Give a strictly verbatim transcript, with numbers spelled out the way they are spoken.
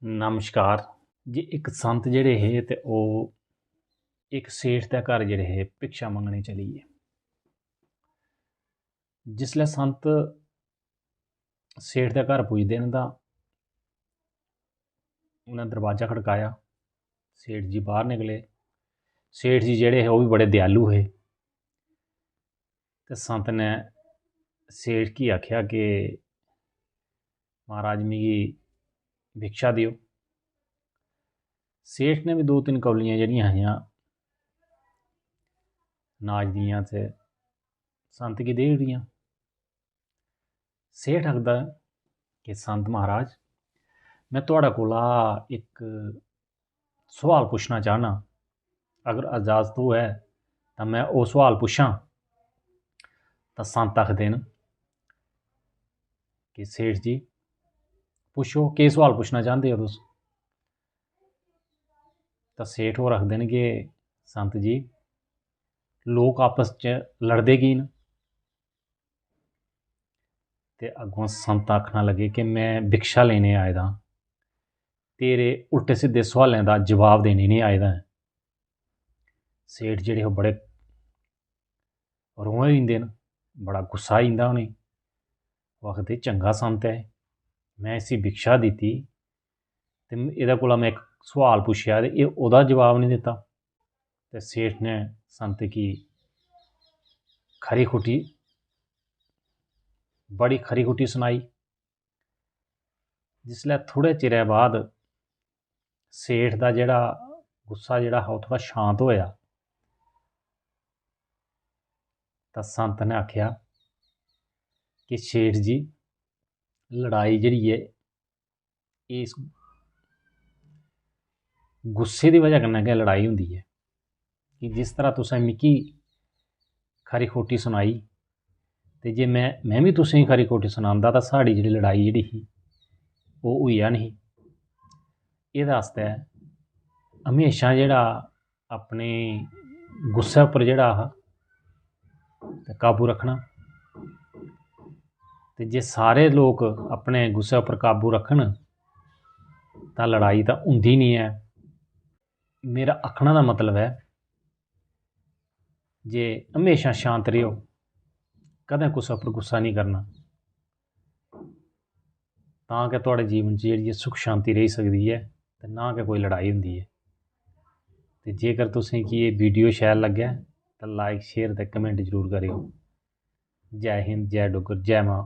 नमस्कार जी। इक संत जेह्ड़े हे ते ओह् इक सेठ दे घर जेह्ड़े हे भिक्षा मंगने चली गे। जिसलै संत सेठ दे घर पुजदे न तां उ'नें दरवाजा खड़काया। सेठ जी बाह्र निकले। सेठ जी जेह्ड़े हे ओह् बी बड़े दयालु हे। ते संत ने सेठ गी आखेआ कि "महाराज, मिगी भिक्षा देओ।" सेठ ने बी दो तिन्न कौलियां जेह्ड़ियां हियां अनाज दियां ते संत गी देई ओड़ियां। सेठ आखदा कि "संत महाराज, में थुआढ़े कोला इक सोआल पुच्छना चाह्न्नां, अगर इजाजत होऐ तां में ओह् सोआल पुच्छां?" तां संत आखदे न कि "सेठ जी, पुच्छो, केह् सोआल पुच्छना चांह्दे ओ तुस?" तां सेठ होर आखदे न कि "संत जी, लोक आपस च लड़दे की न?" ते अग्गुआं संत आखना लगे कि "में भिक्षा लेने आए दा, तेरे उल्टे सिद्धे सोआलें दा जवाब देने निं आए दा ऐ।" सेठ जेह्ड़े ओह् बड़े रोहें होई जंदे न, बड़ा गुस्सा आई जंदा उ'नेंगी। ओह् आखदे, "चंगा संत ऐ, में इसी भिक्षा दित्ती ते एह्दे कोला में इक सोआल पुच्छेआ ते एह् ओह्दा जवाब निं दित्ता।" ते सेठ ने संत गी खरी खोटी, बड़ी खरी खोटी सनाई। जिसलै थोह्ड़े चिरै बाद सेठ दा जेह्ड़ा गुस्सा जेह्ड़ा हा ओह् थोह्ड़ा शांत होएआ, तां संत ने आखेआ कि "सेठ जी, लड़ाई जेह्ड़ी ऐ, इस गुस्से दी बजह कन्नै गै लड़ाई होंदी ऐ कि जिस तरह तुसें मिगी खरी खोटी सनाई ते जे में, में बी तुसेंगी खरी खोटी सनांदा तां साढ़ी जेह्ड़ी लड़ाई जेह्ड़ी ही ओह् होई जानी ही।" एह्दे आस्तै म्हेशां जेह्ड़ा अपने गुस्से उप्पर जेह्ड़ा हा ते काबू रक्खना। ते जे सारे लोक अपने गुस्से उप्पर काबू रक्खन तां लड़ाई तां होंदी निं ऐ। मेरा आखने दा मतलब ऐ जे म्हेशां शांत रेहो, कदें कुसै उप्पर गुस्सा निं करना। तां गै थुआढ़े जीवन च जेह्ड़ी ऐ सुख शांति रेही सकदी ऐ ते ना गै कोई लड़ाई होंदी ऐ। ते जेकर तुसें गी एह् वीडियो शैल लग्गै तां like, share ते comment जरूर करेओ। जै हिंद, जै डुग्गर, जै मां।